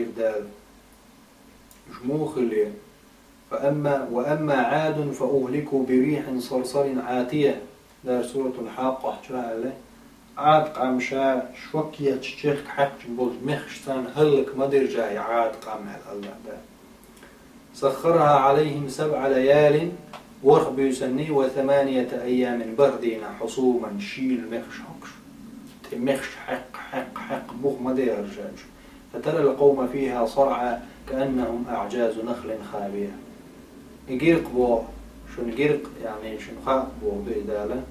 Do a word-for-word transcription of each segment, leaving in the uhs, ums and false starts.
Дала. Уж муха хилира? فأما، وأما عاد فأهلكوا بريح صرصر عاتية. Дала Суратул Хьакъа чу аьлла: Ӏад къам ша шок ечу чехка хьаькхча болчу мехаш царна хӀаллак ма дира ша и Ӏад къам, аьлла Аллах Дала. سخرها عليهم سبع ليال, ворхӀ буьйсанний, وثمانية أيام, бархӀ дийнахь, حسوما, шийла мехаш хьокхуш. ТӀе мехаш хьаькх, хьаькх, хьаькх, бух ма дехара ша уьш. فترى القوم فيها صرعى كأنهم أعجاز نخل خاوية. И гиркъ боху, шуна гиркъ, яъни шуна хаьа боху ду и Дала.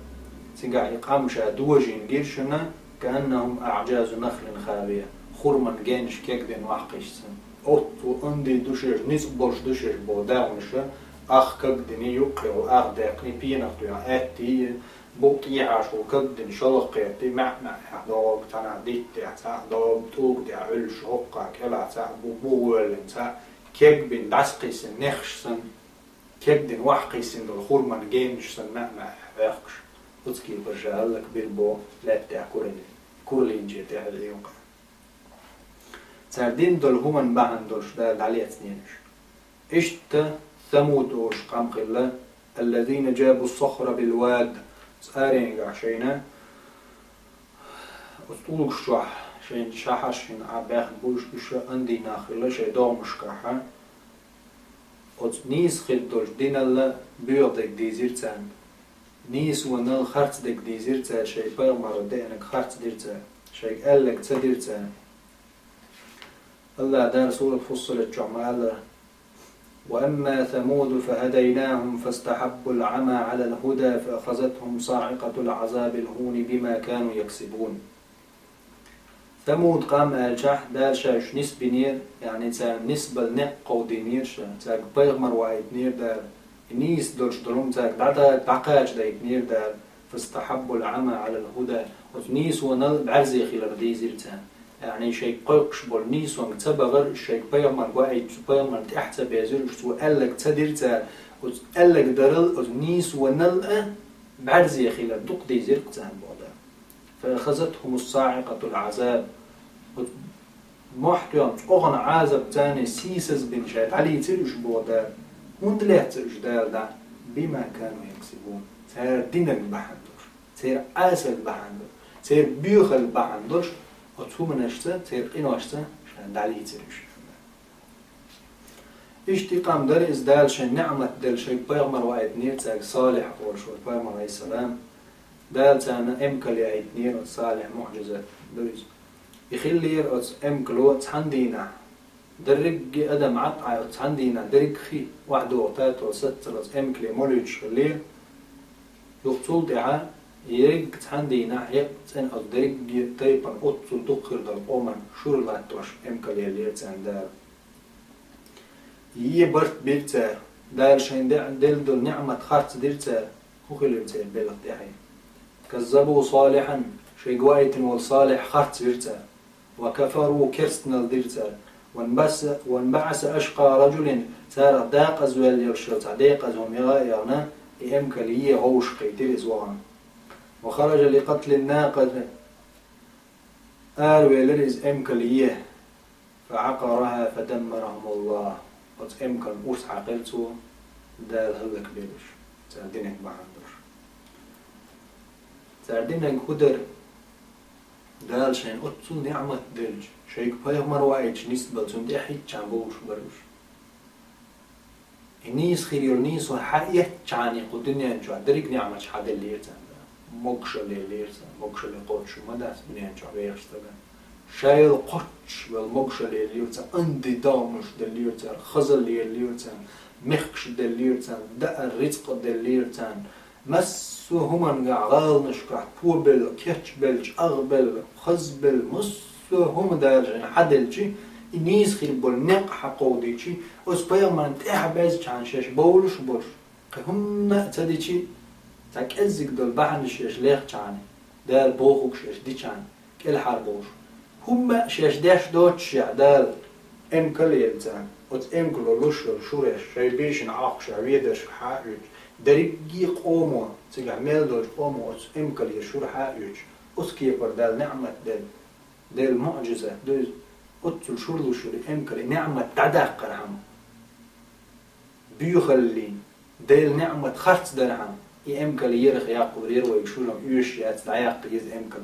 Цигахь и къам ша дожийна гира шуна, كأنهم أعجاز نخل خاوية, хурман генаш кегдина ваккхийча санна. Оццул онда ду шаьш, ницкъ болуш ду шаьш боху дегӀмаш, ах кагдина, юккъе ах даьккхина, пенах тоьхна аьттий, букъ тӀехьашхо кагдина, шалха кхетти, маьӀ-маьӀехь догӀу, цхьанхьа диттехь цхьаъ догӀу, тӀулга тӀехь Ӏуьллуш, хӀокхахь кӀелахь цхьаъ, бу-, бух воьллина цхьаъ, кегбина, дӀасакхиссина нехаш санна, кегдина, ваккхийсина долу хурман генаш санна маьӀ-маьӀехь Ӏоьхкуш, оцу кепара ша хӀаллакбира боху лаьттахь курале-, куралийначеран тӀаьхье юккъе. Цара дина долу хӀуманна бахьана долуш Дала дӀалецнера уьш. Иштта Самуд олуш къам хилла: الذين جابوا الصخر بالواد. Цу аренгахь шайна, оцу тӀулгаш чохь шайна шахьарш хӀинца Ӏа баьхна бу уьш, уьш онда нах хилла шайн догӀмашкахь. Оцу нийса хир долчу диналла боьха дерг дийзира царна. Нийсонал харц дерг дийзира цара, шайн пайхамаро деанарг харц дира цара, шайга аьлларг ца дира цара. Аллах Дала Сурат Фуссалат чохь ма-аллара: وأما ثمود فهديناهم فاستحبوا العمى على الهدى فأخذتهم صاعقة العذاب الهون بما كانوا يكسبون. Самуд къам аьлчахь, Дала ша уьш нисбинера, яъни царна нисбала некъ кховдийнера ша, цаьрга пайхамар ваийтинера Дала, и нийса долуш долу хӀума цаьрга дӀа-, дӀакхачадайтинера Дала, فاستحبوا العمى على الهدى, оцу нийсонал бӀаьрзе хилар дийзира царна. Яъни шайга кхойкхуш болу нийсонга ца бахара уьш, шайга пайхамар ваийча, цу пайхамарна тӀаьхьа ца безира уьш, цо аьлларг ца дира цара, оцу аьлларг дарал, оцу нийсонал а бӀаьрзе хилар дукха дийзира-кх царна боху Дала. فأخذتهم الصاعقة العذاب. Оцу мохь тоьхна цӀогӀанан Ӏазап царна сийсаз бина шайн дӀалийцира уьш боху Дала. ХӀунда лецна уьш Дала дӀа? بما كانوا يكسبون. Цара динарг бахьана долуш, церан Ӏасалг бахьана долуш, церан боьхалг бахьана долуш, оцу хӀуманашца, церан къиношца шайна дӀалийцира уьш. Иштта и къам дара иза, Дала шайн неӀмат делла, шайга пайхамар ваийтинера цаьрга, Салихь олуш волу пайхамар, Ӏалайхиссалам. Дала царна эмкал яийтинера, оцу Салихь муӀжизат ду иза. И хиллера оцу эмкало цхьана дийнахь. Дерриге адам Ӏад Ӏай оцу цхьана дийнахь дерриг хи охьадоху татол саццал оцу эмкале молуьйтуш хиллера. Юха цул тӀаьхьа ерриг цхьана дийнахь еккъа цӀена оцу дерриге тайпана оццул дукха хир долу къоман шура латтош эмкал еллера царна Дала. Е барт бира цара, Дала шайн де-, делла долу неӀмат харц дира цара, хӀун хилира церан белхан тӀаьхье? كذبوا صالحا, шайга ваийтина волу Салихь харц вира цара. وكفروا, керстанал дира цара. وانبعث، وانبعث أشقى رجل, царах декъаза ваьлла йолуш йолу цхьа декъаза хӀума яха а яхана, и эмкал е гӀовшахкхийтира иза вахана. وخرج لقتل الناقة, аравелира иза эмкал е. فعقرها فدمرهم الله. Оцу эмкална урс хьаькхира цо, Дала хӀаллакбира уьш, цара динарг бахьана долуш. Цара динарг хӀун дара? Дала шайна оццул неӀмат делча, шайга пайхамар ваийтича нисбала цунна тӀаьхьа хӀиттачхьана бовлуш бара уьш. И нийса хир йолу нийсо хьаэцчхьана кху дуьнен чохь дерриг неӀматаш хьаделлера царна. Могушалла еллера царна, могушалле кхочуш ма дац дуьнен чохь вехаш стагана. Ша йолу кхоччуш йолу могушалла еллера царна, онда догӀмаш деллера царна, хазалла еллера царна, мехкаш деллера царна, даар, рицкъ деллера царна. Массо а хӀумангахь, гӀаланашкахь, побелла, кечбелла, чӀагӀбелла, хазбелла, массо а хӀума Дала шайна хьаделча, и нийса хир болу некъ хьакховдийча, оцу пайхамарна тӀаьхьа безачхьана шаьш бовлуш а болуш, кхин хӀумма а ца дича, цхьа кӀеззиг долу бахьанаш шаьш лехчхьана, Дала бохург шаьш дичхьана, кӀелхьарбовлуш. ХӀумма а шаьш деш доццушехь Дала эмкал а елла царна, оцу эмкало луш йолу шураш, шайн бийшина Ӏохкуш а ведаршка хьа а оьцуш, дерриге а къомо, цигахь мел долчу къомо оцу эмкалера шура хьа а оьцуш, оцу кепара Дала неӀмат делла, делла муӀжизат ду иза. Оццул шура луш йолу эмкал и неӀмат дӀадаккхархьама, боьхаллин, Делан неӀмат харц дархьама, и эмкал ерах яккхалур яра вай шура-м, оьшуш яц, дӀаяккха еза эмкал.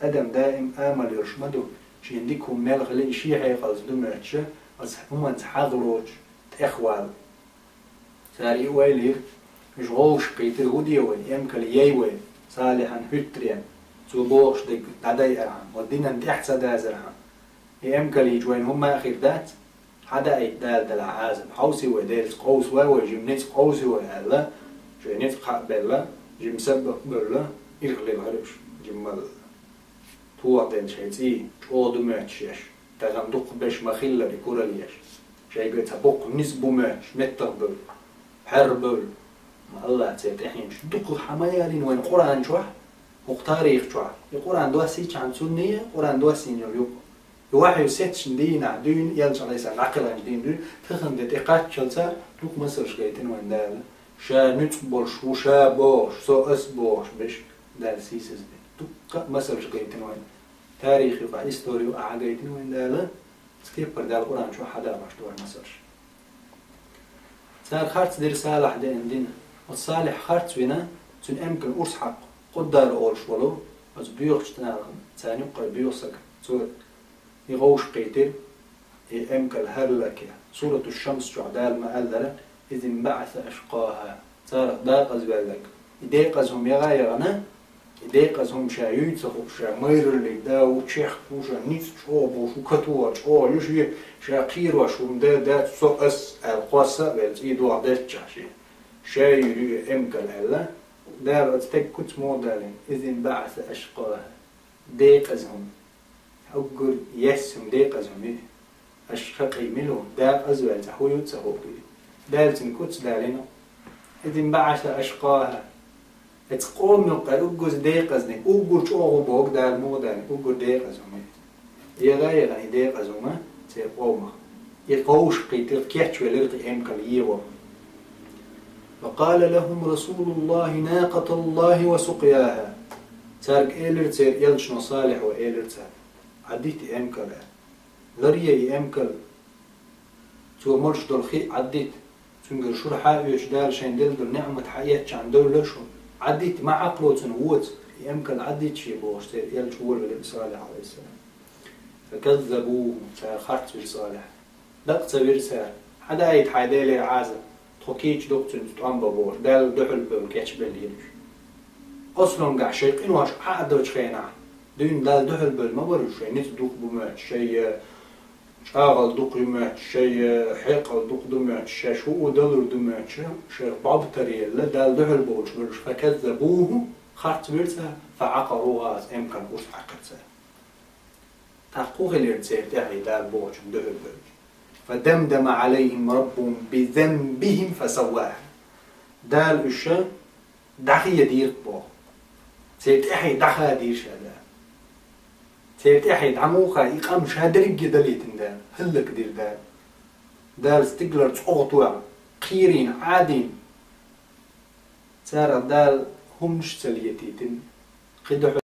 Адам даим амал йолуш ма ду, шена дика хӀума мел хили, и шен хьекъалца ду моьттуш, оцу хӀуманца хьагӀ лоцуш, тӀехвала. Цара и ойла йира, уьш гӀовгӀаш кхийтира, хӀун де вай, эмкал яй вай, Салихьан хӀуьттаренна, цо бохуш дерг дӀадайархьама, оцу динан тӀехь ца дазархьама. И эмкал йича вайна хӀумма а хир дац, хьадаийта Дала делахь Ӏазап. Хьовсий вай, Делаца къовса вай вай, жима ницкъ къовсий вай аьлла, шайн ницкъ кхаъ белла, жима сабаб а бевлла, ирх лелхира уьш, жимма а. Тоха делла шайн цӀий, чӀогӀа ду моьттуш еш, тахана дукха беш ма-хиллара и куралла еш. Шайга цхьа боккха ницкъ бу моьттуш, меттах бевлла, хьерра бевлла. Ма Аллах церан тӀаьхьенаш дукха хьан ма ялийна вайн Къуръан чохь, хӀокху тарих чохь. И Къуръан доссийчхьана цунна а, Къуръан доссийна йолу юкъа. И вахьйу сецначу дийнахь дуьйна, элча Ӏалайхиссалам дӀакхелхинчу дийнахь дуьйна, тахана де тӀекхаччалца дукха масалш гайтина вайн Дала. Ша нуьцкъ болуш ву, ша бохуш, со ас бохуш беш, Дала сийсаз бина. Дуккха а масалш гайтина вайн. Тарих юкъа, истори юкъа хьагайтина вайн Дала, цу кеппара Дала Къуръан чохь хьадахьош ду вайн масалш. Цара харц дира Салахь деана дин. Оцу Салихь харц вина, цуьнан эмкалан урс хьакху, Къуддар олуш волу, оцу боьхачу нахана, царна юккъера боьха саг. Цо и гӀовгӀаш кхийтира, и эмкал хӀаллакъян. Сурату Шамс чохь Дала ма-аллара: «Из инбаӀаса ашкъаха». Царах декъазваьлларг. И декъаза хӀума яха а яхана, и декъаза хӀума ша юй ца хууш, ша майраллиг да ву, чехка ву, ша ницкъ чӀогӀа болуш ву, катоха чӀогӀа ю шен, ша кхерош хӀума да, дац, со ас аьлла, кхосса а велла, цӀий дохьа делччахь шен. Ша юьйр ю и эмкал аьлла, Дала оцу стеган куц муха далийна: «Из инбаӀаса ашкъаха». Декъаза хӀума. Уггар ес хӀума декъаза хӀума ю. Аша хакъий мила ву, декъаза ваьлла цхьа хӀун ю ца хуур ду. Дала цуьнан куц далийна. Из инбаӀаса ашкъаха. Эцу къоман юккъера уггаза декъаза дерг, уггар чӀогӀа бохург Дала муха далийна, уггар декъаза хӀума ю. Яха а яхана и декъаза хӀума церан къомах. И гӀовгӀаш кхийтира, кечвелира кхин эмкал ен ваха. «Ва къала лахӀум расулуллахӀи накъаталлахӀи ва сукъяха». Цаьрга элира церан элчано Салихьо, элира цаьрга: «Ӏаддийта и эмкал», аьлла. Ларъе и эмкал, цо молуш долу хи Ӏаддийта. Цуьнгара шура хьаоьцуш, Дала шайна делла долу неӀмат хьаэцчхьана девлла шу. Ӏаддийта, ма хьакхало цунна воца, и эмкал Ӏаддийта шен бохуш, церан элча волавелира Салихь, Ӏалайхиссалам. «Факаззабуху», цара харц вира Салихь. Дакъа ца вира цара. Хьадаийта хьайн Делера Ӏазап. Тхо кийча ду-кх цуьнца тӀом бан бохуш, Далла дуьхьал бевлла кечбелла йира уьш. Оцу лонгахь шайн къинош Ӏа а долчу хенахь, дуьйна Далла дуьхьал бевлла ма бара уьш, шайн ницкъ дукха бу моьттуш, шайн, э, чӀагӀал дукха ю моьттуш, шайн, э, хьекъал дукха ду моьттуш, шаьш хӀуъу далур ду моьттуш, шайх бӀобтар елла, Далла дуьхьал бовлуш бара уьш. «Факаззабуху», харц вира цара, «фаӀакъаруха», эмкалан урс Ӏаькхира цара. ТӀаккха хӀун хилира церан тӀаьхье Дала бохучунна дуьхьал бевлча? «Фадамдама Ӏалайхим раббухум бизанбихим фасавваха». Дала уьш дӀахедийра боху. Церан тӀаьхье дӀахадийра ша Дала. Церан тӀаьхье дӀа муха хаьа, и къам ша дерриге далийтина Дала, хӀаллакдира Дала. Дала стигалара цӀогӀа тоьхна, кхерийна, Ӏадийна. Царах Дала хӀуманаш а ца летийтина, кхин дуьхьал